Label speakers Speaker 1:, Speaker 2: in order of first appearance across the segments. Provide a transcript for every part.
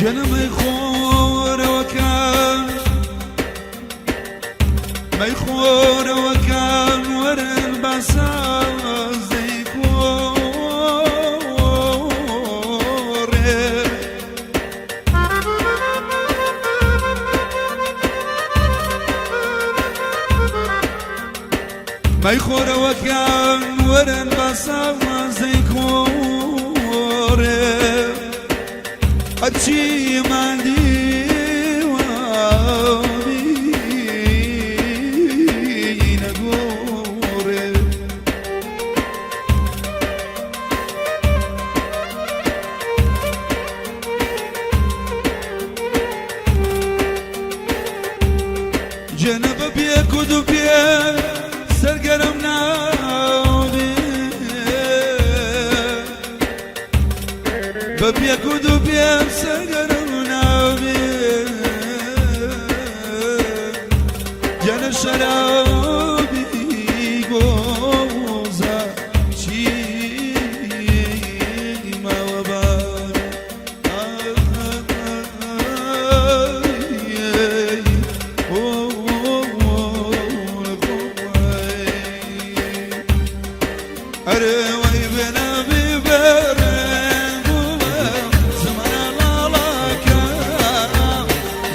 Speaker 1: گەنە مەیخۆرەوەکان، مەیخۆرەوەکان وەرن باسازەی کۆڕێ. مەیخۆرەوەکان وەرن باسازەی کۆڕێ. هەرچی ماندیوە بینە گۆڕێ. جێنە بە بێ کود و پێ سەرگەرم ناوبێ، بە پێ کود و پێ سەرگەرم ناوبێ. گەنە شەرابی گۆزە چی ماوە بار. ئەرێ وەی بێنە بیبەرێن بووە زمانە لاڵاکە،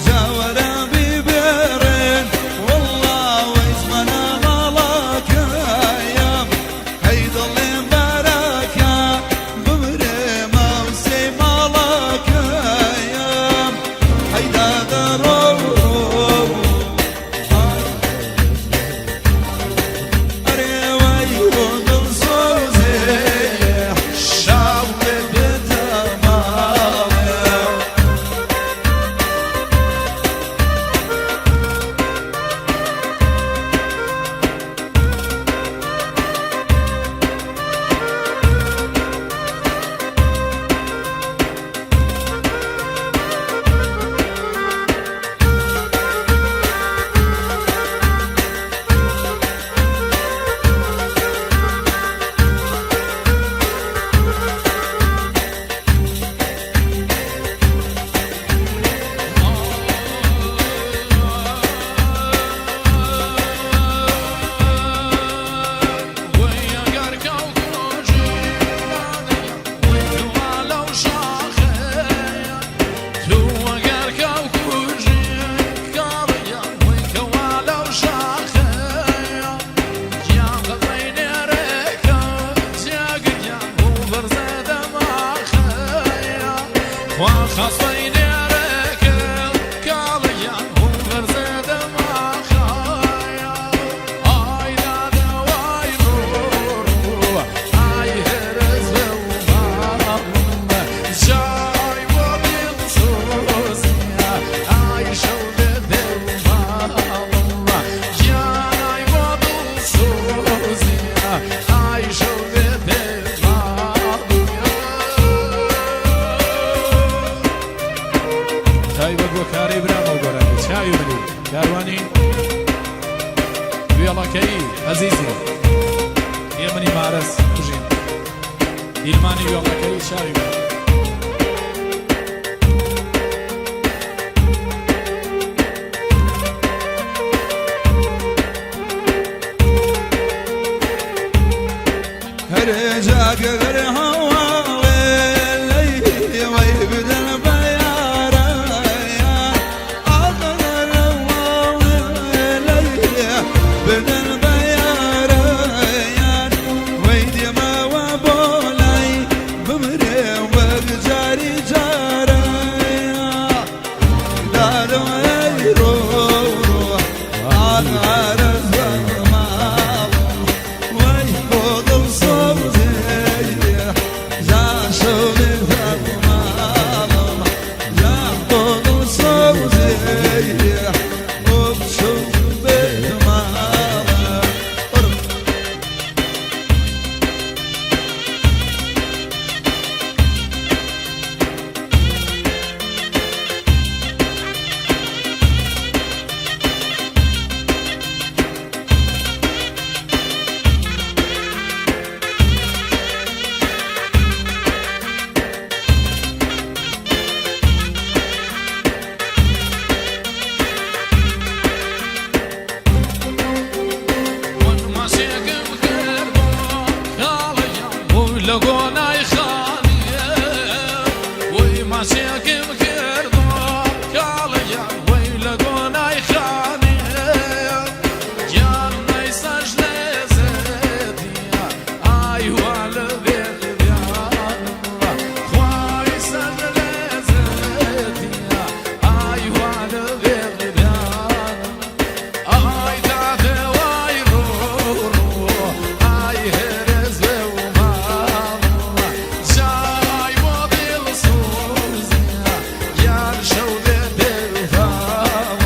Speaker 1: جاوەرە بیبەرێن وەڵا وەی زمانە لاڵاکەیە. هەی دڵێم باراکە بمرێ ماوسەی ماڵاکەیە. هەی دادەڕۆ ئەرێ وەی بۆ دڵسۆزێ شاوێ بێتە ماڵێ.
Speaker 2: خەسەی نێرەکە کاڵیان و بەرزێدە ماخایە. ئای دادەوای ڕۆ ئای هەرز جای بۆ دڵسۆزیە ئای شەو دێ ماڵم گیانای بۆ دڵسۆزیە ئای شەو دێ ماڵم. تایبەت بۆ کارەی برامە و گۆرانی چاوی منی کاروانی وێڵەکەی ئەزیزی ئێمنی مارەس بژین دیلمانی وێڵەکەی چاوی من.
Speaker 1: هەرێ جاگەر هەواڵێ لەی وەی بدەن بەیارەیە، ئاغەر هەواڵێ لەی بدەن بەیارەیان. وەی دێمەوە بۆ لای بمرێ وەک جاری جارەیە. دارەوەی ڕۆ ئاغارە ماڵ وەی بۆ دڵسۆزێ جاشەو ماڵ. ماچێکم کردو کاڵیان وەی لە گۆنای خانێ گیان نەیسەش لێزێتیە ئای وا لە بێغیان خوای سەر لێزێتیە ئای وا لە بێغیان ئای داخێ وای ڕۆ ڕۆ ئای هێرز بێ و ماڵ جای بۆ دڵسۆزیە گیان شەو بێ دێرفاڵ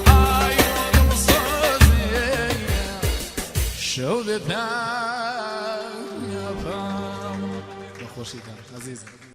Speaker 1: ئای بۆ دڵسۆزیە شەو بێ پاڵ.
Speaker 2: بەخۆشیتان ئەزیزم.